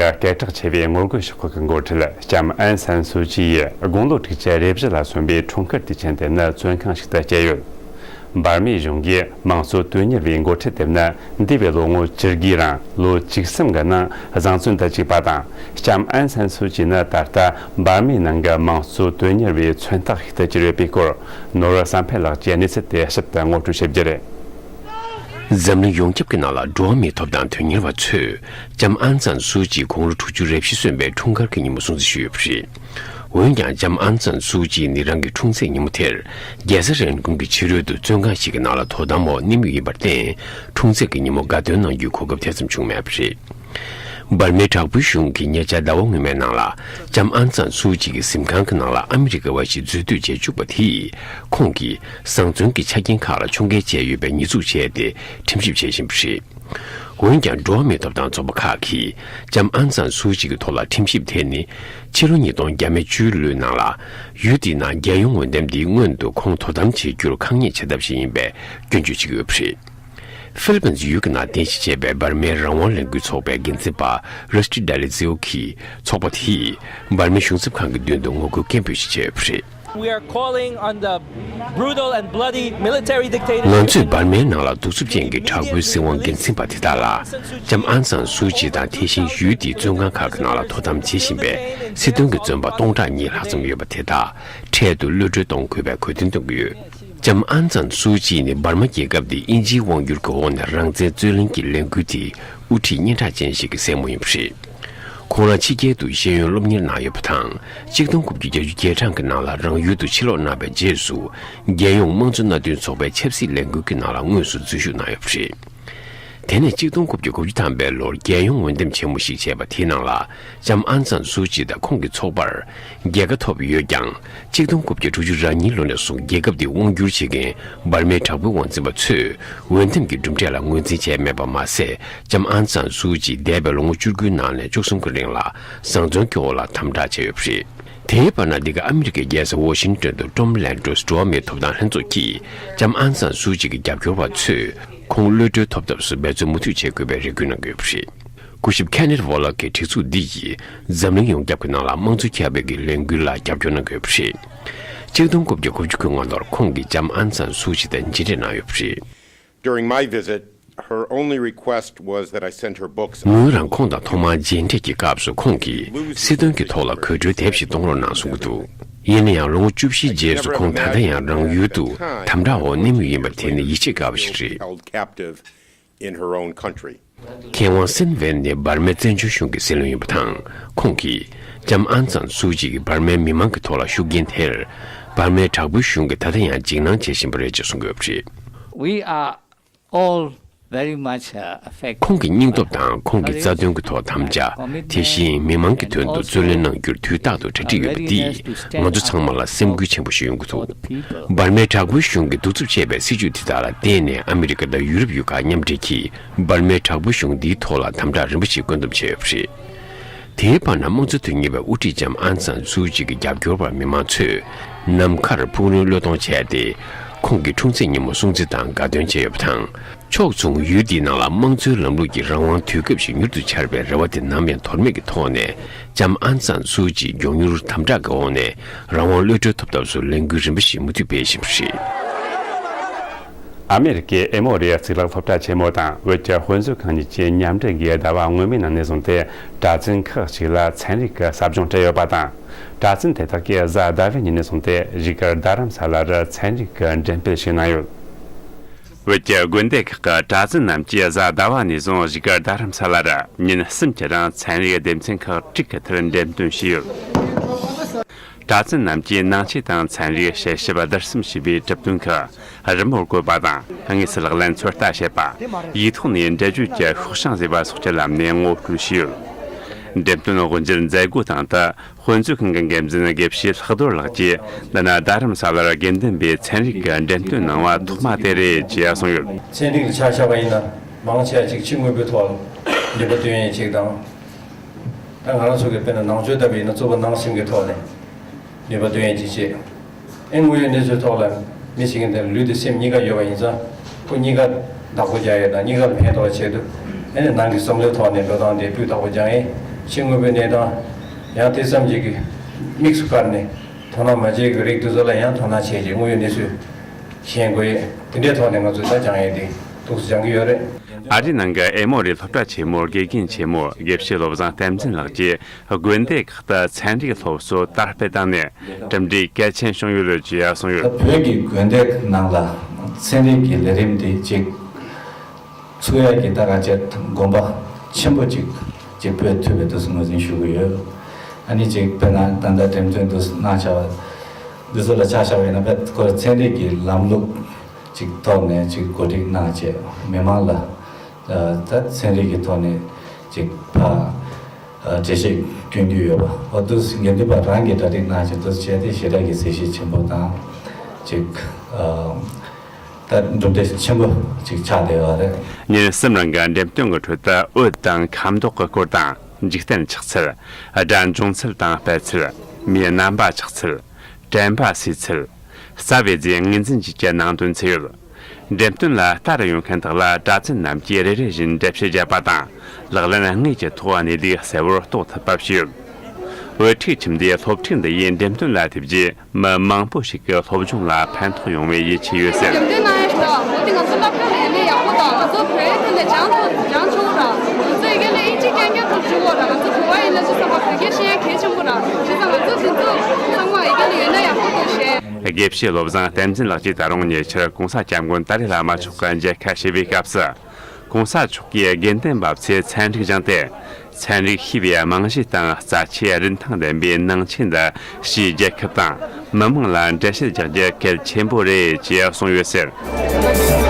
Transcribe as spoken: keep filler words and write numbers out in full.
གི་སྐད་གྲགས་ཆེ་བའི་ངོ་རྒོལ་ཤོག་ཁག་གི་འགོ་ཁྲིད་ལྕམ་ཨན་སན་སུའུ་ཅི་ཡིས་དགུང་ལོ་དྲུག་ཅུ་རེ་བཞི་ལ་སོན་པའི་འཁྲུངས་སྐར་དུས་ཆེན་དེ་ནི་བཙོན་ཁང་ཞིག་ཏུ་བསྐྱལ་ཡོད། འབར་མའི་གཞུང་གིས་དམངས་གཙོ་དོན་གཉེར་བའི་འགོ་ཁྲིད་དེ་ནི་འདས་པའི་ལོ་ངོ་བཅུ་དགུའི་རིང་ལོ་བཅུ་གསུམ་གྱི་ནང་བཟང་བཙོན་དུ་བཅུག་པ་དང་། ལྕམ་ཨན་སན་སུའུ་ཅི་ནི་ད་ལྟ་འབར་མའི་ནང་གི་དམངས་གཙོ་དོན་གཉེར་བའི་མཚོན་རྟགས་ཤིག་ཏུ་གྱུར་ཡོད་པའི་སྐོར། ནོར་བུ་བསམ་འཕེལ་ལགས་ཀྱིས་གནས་ཚུལ་དེ་ཞིབ་ཏུ་ངོ་སྤྲོད་ཞུ་རྒྱུ་རེད། འཛམ་གླིང་ཡོངས་ཁྱབ་ཀྱི་ནང་ལ་འགྲོ་བ་མིའི་ཐོབ་ཐང་དོན་གཉེར་བ་ཚོས་ལྕམ་ཨན་སན་སུའུ་ཅིའི་དགུང་ལོ་དྲུག་ཅུ་རེ་བཞི་སོན་པའི་འཁྲུངས་སྐར་གྱི་ཉིན་མོ་སྲུང་བརྩི་ཞུས་ཡོད་པ་རེད། འོན་ཀྱང་ལྕམ་ཨན་སན་སུའུ་ཅི་ནི་རང་གི་འཁྲུངས་ཚེས་ཉིན་མོ་དེར་རྒྱལ་ས་རན་ཀུན་གྱི་ཕྱི་རོལ་དུ་བཙོན་ཁང་ཞིག་གི་ནང་ལ་དོ་དམ་འོག་གནས་མུས་ཡིན་པར་བརྟེན། འཁྲུངས་ཚེས་ཀྱི་ཉིན་མོ་དགའ་སྟོན་གནང་རྒྱུའི་གོ་སྐབས་དེ་ཙམ་བྱུང་མེད་པ་རེད། འབར་མའི་དྲག་པོའི་གཞུང་གིས་ཉེ་ཆར་ཟླ་བ་སྔོན་མའི་ནང་ལ་ལྕམ་ཨན་སན་སུའུ་ཅི་གི་གཟིམ་ཁང་གི་ནང་ལ་ཨ་མི་རི་ཀ་བ་ཞིག་འཛུལ་སྡོད་བྱེད་བཅུག་པ་དེས་ཁོང་གིས་བཟང་བཙོན་གྱི་ཆ་རྐྱེན་ཁག་ལ་ཁྱུང་འགེལ་བྱས་ཡོད་པའི་ཉེས་འཛུགས་བྱས་ཏེ་ཁྲིམས་ཞིབ་བྱེད་བཞིན་པ་རེད། འོན་ཀྱང་འགྲོ་བ་མིའི་ཐོབ་ཐང་ཚོགས་པ་ཁག་གིས་ལྕམ་ཨན་སན་སུའུ་ཅི་གི་ཐོག་ལ་ཁྲིམས་ཞིབ་དེ་ནི་ཕྱི་ལོ་ཉིས་སྟོང་བརྒྱ་མེད་བཅུ་ལོའི་ནང་ལ་ཡུལ་དེའི་ནང་རྒྱལ་ཡོངས་འོས་འདེམས་དེའི་སྔོན་དུ་ཁོང་དོ་དམ་བྱེད་རྒྱུར་ཁག་ཉེས་བྱེད་ཐབས་ཤིག་ཡིན་པའི་སྐྱོན་བརྗོད་བྱེད་ཀྱི་ཡོད་པ་རེད། ཧྥི་ལི་པིན་ཡུལ་གྱི་ནང་རྟེན་གཞི་བྱས་པའི་འབར་མའི་རང་དབང་ལས་འགུལ་ཚོགས་པའི་འགན་འཛིན་པ་རུ་སི་ཏི་ཌ་ལི་ཛིའོ་གིས་ཚོགས་པ་དེས་འབར་མའི་གཞུང་ཚབ་ཁང་གི་མདུན་དུ་ངོ་རྒོལ་སྐད་འབོད་ཞིག་བྱས་ཡོད་པ་རེད། We are calling on the brutal and bloody military dictator. ང་ཚོས་འབར་མའི་ནང་ལ་གདུག་རྩུབ་ཅན་གྱི་དྲག་པོའི་སྲིད་དབང་འགན་འཛིན་པ་དེ་དག་ལ་ལྕམ་ཨན་སན་སུའུ་ཅི་དང་དེ་བཞིན་ཡུལ་དེའི་བཙོན་ཁང་ཁག་གི་ནང་ལ་དོ་དམ་བྱེད་བཞིན་པའི་སྲིད་དོན་གྱི་བཙོན་པ་སྟོང་ཕྲག་གཉིས་ལྷག་ཙམ་ཡོད་པ་དེ་དག་འཕྲལ་དུ་གློད་གྲོལ་གཏོང་དགོས་པའི་གུས་འདུན་གཏོང་གི་ཡོད། ལྕམ་ཨན་སན་སུའུ་ཅི་ནི་འབར་མ་རྒྱལ་ཁབ་འདི་དབྱིན་ཇིའི་དབང་སྒྱུར་གྱི་འོག་ནས་རང་བཙན་རྩོད་ལེན་གྱི་ལས་འགུལ་དེའི་དབུ་ཁྲིད་སྙན་གྲགས་ཅན་ཞིག་གི་སྲས་མོ་ཡིན་པ་རེད། ཁོང་རང་ཕྱི་རྒྱལ་དུ་ཤེས་ཡོན་སློབ་གཉེར་གནང་ཡོད་པ་དང་། གཅིག་སྟོང་དགུ་བརྒྱ་བརྒྱད་ཅུ་གྲངས་ཀྱི་ནང་ལ་རང་ཡུལ་དུ་ཕྱིར་ལོག་གནང་བའི་རྗེས་སུ། རྒྱལ་ཡོངས་དམངས་གཙོ་མནའ་མཐུན་ཚོགས་པའི་ཆབ་སྲིད་ལས་འགུལ་གྱི་ནང་ལ་དངོས་སུ་འཛུལ་ཞུགས་གནང་ཡོད་པ་རེད། དེ་ནས་གཅིག་སྟོང་དགུ་བརྒྱ་དགུ་བཅུ་ཐམ་པའི་ལོར་རྒྱལ་ཡོངས་འོས་འདེམས་ཆེན་མོ་ཞིག་བྱས་པ་དེའི་ནང་ལ་ལྕམ་ཨན་སན་སུའུ་ཅི་དང་ཁོང་གི་ཚོགས་པར་རྒྱལ་ཁ་ཐོབ་ཡོད་ཀྱང་། གཅིག་སྟོང་དགུ་བརྒྱ་དྲུག་ཅུ་རེ་གཉིས་ལོ་ནས་བཟུང་རྒྱལ་ཁབ་འདི་དབང་བསྒྱུར་བྱེད་མཁན་འབར་མའི་དྲག་པོའི་དབང་འཛིན་པ་ཚོས་འོས་འདེམས་ཀྱི་གྲུབ་འབྲས་ལ་ངོས་འཛིན་བྱས་མེད་པ་མ་ཟད། ལྕམ་ཨན་སན་སུའུ་ཅི་འདས་པའི་ལོ་ངོ་བཅུ་དགུའི་ནང་ནས་བཅུ་གསུམ་གྱི་རིང་ལ་བཟང་བཙོན་གྱི་འོག་ལ་དམ་དྲག་བྱས་ཡོད་པ་རེད། དེའི་བར་ན་འདི་ག་ཨ་མི་རི་ཀའི་རྒྱལ་ས་ཝོ་ཤིང་ཏོན་དུ་ཀྲོམ་ལན་ཀྲོས་འགྲོ་བ་མིའི་ཐོབ་ཐང་ལྷན་ཚོགས་ཀྱིས་ལྕམ་ཨན་སན་སུའུ་ཅི་གི་རྒྱབ་སྐྱོར་བ་ཚོས་ཁོང་གློད་གྲོལ་ཐོབ་ཐབས་སུ་འབད་བརྩོན་མུ་མཐུད་བྱེད་དགོས་པའི་རེ་སྐུལ་གནང་གི་ཡོད་པ་རེད། སྐུ་ཞབས་ཁེ་ནེད་ཝོ་ལག་གི་སྒྲིག་འཛུགས་འདི་ཡིས་འཛམ་གླིང་ཡོངས་ཁྱབ་ཀྱི་ནང་ལ་དམངས་གཙོ་ཁྱབ་སྤེལ་གྱི་ལས་འགུལ་ལ་རྒྱབ་སྐྱོར་གནང་གི་ཡོད་པ་རེད། གཅིག་སྟོང་དགུ་བརྒྱ་དགུ་བཅུ་གོ་ལྔ་ལོར་ཁོང་གིས་ལྕམ་ཨན་སན་སུའུ་ཅི་དང་མཇལ་འཕྲད་གནང་ཡོད་པ་རེད། During my visit, her only request was that I send her books. ངོས་རང་ཁོང་དང་ཐོག་མར་མཇལ་འཕྲད་ཀྱི་སྐབས་སུ་ཁོང་གིས་སྲིད་དོན་གྱི་ཐོག་ལ་གོ་སྒྲིག་དེབ་ཞིག་གཏོང་རོགས་གནང་གསུང་གི་འདུག་ཡིན་ན་ཡང་ལོ་ངོ་བཅུ་བཞིའི་རྗེས་སུ་ཁོང་ད་ལྟ་ཡང་རང་ཡུལ་དུ་དམ་དྲག་འོག་གནས་མུས་ཡིན་པ་དེ་ནི་ཡིད་ཆེས་དཀའ་བ་ཞིག་རེད། Held captive in her own country. མཁས་དབང་སིན་ཝེན་ནི་འབར་མའི་བཙན་བྱོལ་གཞུང་གི་སྲིད་བློན་ཡིན་པ་དང་། ཁོང་གིས་ལྕམ་ཨན་སན་སུའུ་ཅི་གིས་འབར་མའི་མི་མང་གི་ཐོག་ལ་ཤུགས་རྐྱེན་ཐེབས། འབར་མའི་དྲག་པོའི་གཞུང་གིས་ད་ལྟ་ཡང་འཇིགས་སྣང་བྱེད་བཞིན་པ་རེད་ཅེས་གསུངས་ཡོད་པ་རེད། We are all very much, uh, affected. ཁོང་གི་སྙིང་སྟོབས་དང་ཁོང་གི་རྩ་དོན་གྱི་ཐོག་དམ་བཅའ། དེ་བཞིན་མི་མང་གི་དོན་དུ་རྩོད་ལེན་གནང་རྒྱུར་དུས་རྟག་ཏུ་གྲ་སྒྲིག་ཡོད་པ་འདིས་ང་ཚོ་ཚང་མ་ལ་སེམས་འགུལ་ཆེན་པོ་ཞིག་ཡོང་གི་འདུག་འབར་མའི་དྲག་པོའི་གཞུང་གིས་གདུག་རྩུབ་ཆེ་བའི་སྲིད་བྱུས་དེ་དག་ལ་བརྟེན་ནས་ཨ་མི་རི་ཀ་དང་ཡུ་རོབ་ཡུལ་ཁག་མཉམ་འབྲེལ་གྱིས་འབར་མའི་དྲག་པོའི་གཞུང་འདིའི་ཐོག་ལ་དམ་དྲག་རིམ་པ་ཞིག་བཀོད་འདོམས་བྱས་ཡོད་པ་རེད། དེའི་བར་ན་དམངས་གཙོ་དོན་གཉེར་བའི་དབུ་ཁྲིད་ལྕམ་ཨན་སན་སུའུ་ཅི་གི་རྒྱབ་སྐྱོར་བ་མི་མང་ཚོས་ནམ་མཁར་ཕུག་རོན་བློས་གཏོང་བྱས་ཏེ། ཁོང་གི་འཁྲུངས་ཚེས་ཉིན་མོ་སྲུང་བརྩི་དང་དགའ་སྟོན་བྱས་ཡོད་པ་དང་། ཕྱོགས་མཚུངས་ཡུལ་འདིའི་ནང་ལ་དམངས་གཙོའི་ལམ་ལུགས་ཀྱི་རང་དབང་དུས་སྐབས་ཤིག་མྱུར་དུ་འཆར་བའི་རེ་བ་དེ་ནམ་ཡང་དོར་མེད་ཀྱི་ཐོག་ནས་ལྕམ་ཨན་སན་སུའུ་ཅི་མགྱོགས་མྱུར་དམ་དྲག་གི་འོག་ནས་རང་དབང་གློད་གྲོལ་ཐོབ་ཐབས་སུ་ལས་འགུལ་རིམ་པ་ཞིག་མུ་མཐུད་སྤེལ་བཞིན་པ་རེད། ཨ་མེ་རི་ཀའི་ཨེ་མོ་རི་ཡ་གཙུག་ལག་སློབ་གྲྭ་ཆེན་མོ་དང་བོད་ཀྱི་དཔེ་མཛོད་ཁང་གཉིས་ཀྱིས་མཉམ་འབྲེལ་སྒོས་ཟླ་བ་སྔོན་མའི་ནང་ནས་བཟུང་སྟེ་གྲྭ་བཙུན་ཁག་ཅིག་ལ་ཚན་རིག་གི་ཟབ་སྦྱོང་སྤྲད་ཡོད་པ་དང་། གྲྭ་བཙུན་དེ་དག་གིས་གཟའ་ཟླ་བའི་ཉིན་ནས་བཟུང་སྟེ་བཞུགས་སྒར་རྡ་རམ་ས་ལར་ཚན་རིག་གི་འགྲེམས་སྤེལ་ཞིག་གནང་ཡོད། བོད་ཀྱི་དགོན་སྡེ་ཁག་གི་གྲྭ་བཙུན་རྣམས་ཀྱིས་གཟའ་ཟླ་བ་ནས་བཟུང་བཞུགས་སྒར་རྡ་རམ་ས་ལར་ཉིན་གསུམ་གྱི་རིང་ཚན་རིག་སྡེ་ཚན་ཁག་དྲུག་གི་ཐད་འགྲེམས་སྟོན་བྱས་ཡོད། གྲྭ་བཙུན་རྣམས་ཀྱིས་ནང་ཆོས་དང་ཚན་རིག་དཔྱད་ཞིབ་བསྡུར་གསུམ་བྱས་པའི་གྲུབ་དོན་ཁག་རི་མོར་བཀོད་པ་དང་དངོས་སུ་ལག་ལེན་ཚོད་ལྟ་བྱེད་པ། ཡིག་ཐོག་ནས་འགྲེལ་བརྗོད་ཀྱི་ཤོག་བྱང་བཟོས་པ་སོགས་ཀྱི་ལམ་ནས་ངོ་སྤྲོད་བྱས་ཡོད། འགྲེམས་སྟོན་དབུ་འབྱེད་མཛད་སྒོའི་སྟེང་དུ་དཔེ་མཛོད་ཁང་གི་འགན་འཛིན་དགེ་བཤེས་ལྷག་རྡོར་ལགས་ཀྱིས་འདི་ནི་རྡ་རམ་ས་ལར་དགེ་འདུན་པའི་ཚན་རིག་གི་འགྲེམས་སྟོན་གནང་བ་ཐོག་མ་དེ་རེད་ཅེས་གསུངས་ཡོད། ཚན་རིག་ལ་ཆ་བཞག་པ་ཡིན་ན་མང་ཆེ་བ་ཅིག་ཕྱི་དངོས་པོའི་ཐོག་ལ་ནུས་པ་བཏོན་ཡས་ཅིག་དང་། ད་ང་རང་ཚོ་གི་དཔེར་ན་ནང་ཆོས་ལྟ་བུ་ཡིན་ན་གཙོ་བོ་ནང་སེམས་ཀྱི་ཐོག་ནས་ནུས་པ་བཏོན་ཡས་ཅིག་བྱེད། ཨེ་དངོས་ཡོད་གནས་ཚུལ་ཐོག་ལ་མི་ཞིག་གི་འདིར་ལུས་དང་སེམས་གཉིས་ཀ་ཡོད་པ་ཡིན་ཙང་ཁོ་གཉིས་ཀ་བདག་པོ་རྒྱག་ཡས་དང་གཉིས་ཀ་ལ་ཕན་ཐོགས་པ་ཆེད་དུ་ཨེ་ནི་ནང་གི་བསམ་བློའི་ཐོག་ནས་འགྲོ་སྟངས་དེ་སྤུས་དག་པོ་སྦྱང་ཡས་ ཕྱི་དངོས་པོའི་གནས་སྟངས། ཡང་དེ་ཙམ་གྱིས་ཀྱི་དམིགས་སུ་བཀར་ནས་དོ་སྣང་མ་བྱེད་ཀྱི་རིགས་དེ་ཚོ་ལ་ཡང་དོ་སྣང་བྱས་རྗེས་དངོས་ཡོད་གནས་ཚུལ་ཤེས་དགོས་ཡས། དེ་འདྲའི་ཐོག་ནས་ང་ཚོས་ད་སྦྱང་ཡས་དེ་ཏོག་ཙམ་སྦྱང་གི་ཡོད་རེད། ཨ་རིའི་ནང་གི་ཨེ་མོ་རི་སློབ་གྲྭ་ཆེན་མོའི་དགེ་རྒན་ཆེན་མོ་དགེ་བཤེས་བློ་བཟང་བསྟན་འཛིན་ལགས་ཀྱིས་དགོན་སྡེ་ཁག་ཏུ་ཚན་རིག་སློབ་གསོ་དར་སྤེལ་བཏང་ནས་གྲུབ་འབྲས་གལ་ཆེན་བྱུང་ཡོད་ཅེས་གསུངས་ཡོད། ད་བོད་ཀྱི་དགོན་སྡེ་ནང་ལ་ཚན་རིག་གི་ལས་རིམ་དེ་གཅིག་ཚུགས་ཡག་གི་ད་ག་ཅིག་དགོངས་པ་ཆེན་པོ་གཅིག་གཅིག་སྤོས་ཐུབ་པའི་དུས་སུ་ངོས་འཛིན་ཞུ་གི་ཡོད། ཨ་ནི་གཅིག་དཔེར་ན་ད་ལྟ་འགྲེམས་སྟོན་དུ་གནང་བྱ་བ་འདི་ཚོ་ལ་ཆ་བཞག་པ་ཡིན་ན་དཔེ་ཁོ་ཚན་རིག་གི་ལམ་ལུགས་གཅིག་ཐོག་ནས་གཅིག་གོ་སྒྲིག་གནང་བྱས་མི་མང་ལ་ད་ཚན་རིག་གི་ཐོག་ནས་གཅིག་ཕ་འགྲེལ་བཤད་སྐྱོན་རྒྱུ་ཡོད་པ་འོ་འདུག་དགེ་འདུན་པ་རང་གིས་གྲ་སྒྲིག་གནང་བྱས་འདུག་བྱས་ཏེ་ཞེ་དྲག་གི་གཟི་བརྗིད་ཆེན་པོ་དང་གཅིག་ད་གྲུབ་འབྲས་ཆེན་པོ་ཅིག་ཆགས་བསྡད་ཡོད་རེད། ཉིན་གསུམ་རིང་གི་འགྲེམས་སྟོན་གྱི་ཁྲོད་དུ་འོད་དང་ཁ་མདོག་གི་སྐོར་དང་འཇིག་རྟེན་ཆགས་ཚུལ། སྒྲ་འབྱུང་ཚུལ་དང་སྤེལ་ཚུལ། མིའི་རྣམ་པ་ཆགས་ཚུལ། དྲན་པ་གསོས་ཚུལ། རྩ་བའི་རྫས་ངོས་འཛིན་བཅས་ཀྱི་ནང་དོན་ཚུད་ཡོད། འགྲེམས་སྟོན་ལ་ལྟ་རུ་ཡོང་མཁན་དག་ལ་གྲྭ་བཙུན་རྣམས་ཀྱིས་རེ་རེ་བཞིན་འགྲེལ་བཤད་བརྒྱབ་པ་དང་ལག་ལེན་དངོས་ཀྱི་ཐོག་གནས་ལུགས་གསལ་བོར་རྟོགས་ཐུབ་པ་བྱས་ཡོད། བོད་ཕྲུག་ཁྱིམ་སྡེའི་སློབ་ཕྲུག་འདི་ཡིས་འགྲེམས་སྟོན་ལ་ཕེབས་རྗེས། མི་མང་པོ་ཞིག་གི་སློབ་སྦྱོང་ལ་ཕན་ཐོགས་ཡོང་བའི་ཡིད་ཆེས་ཡོད་ཟེར། འགྲེམས་སྟོན་གནང་ཡ་ཞིག་ལ་འོ་དེ་ང་ཚོ་སློབ་གྲྭ་ལ་ཡིན་ན་ཡག་པོ་དང་ང་ཚོ་བོད་ཡིག་ཐོག་ནས་སྦྱང་ཐུབ་སྦྱང་ཆོག་ར། ང་ཚོ་ཡི་གེ་ལ་ཨིན་ཇི་རྐྱང་རྐྱང་ཐོག་བཅུག་གོ་ར། ང་ཚོ་བོད་པ་ཡིན་ན་ཚོ་ཚང་མ་བོད་སྐད་ཤེས་ཡ་གལ་ཆེན་པོ་ར། བྱས་ཙང་ང་ཚོ་དེ་ཚོ་ཚང་མ་ཡི་གེ་ལ་ཡོད་ན་ཡག་པོ་འདུག་ཞེས། དགེ་བཤེས་བློ་བཟང་བསྟན་འཛིན་ལགས་ཀྱིས་ད་རུང་ཉེ་ཆར་༸གོང་ས་༸སྐྱབས་མགོན་ཏཱ་ལའི་བླ་མ་མཆོག་གི་མཇལ་ཁ་ཞུས་པའི་སྐབས་སུ། ༸གོང་ས་མཆོག་གིས་དགེ་འདུན་པ་ཚོས་ཚན་རིག་སྦྱངས་ཏེ། ཚན་རིག་ཤེས་པའི་རྨང་གཞི་དང་རྩ་ཆེའི་རིན་ཐང་ལྡན་པའི་ནང་ཆོས་འདི་ཕྱིའི་རྒྱལ་ཁབ་དང་མི་མང་ལ་འགྲེལ་བཤད་རྒྱག་རྒྱུ་གལ་ཆེན་པོ་རེད་ཅེས་གསུངས་ཡོད་ཟེར།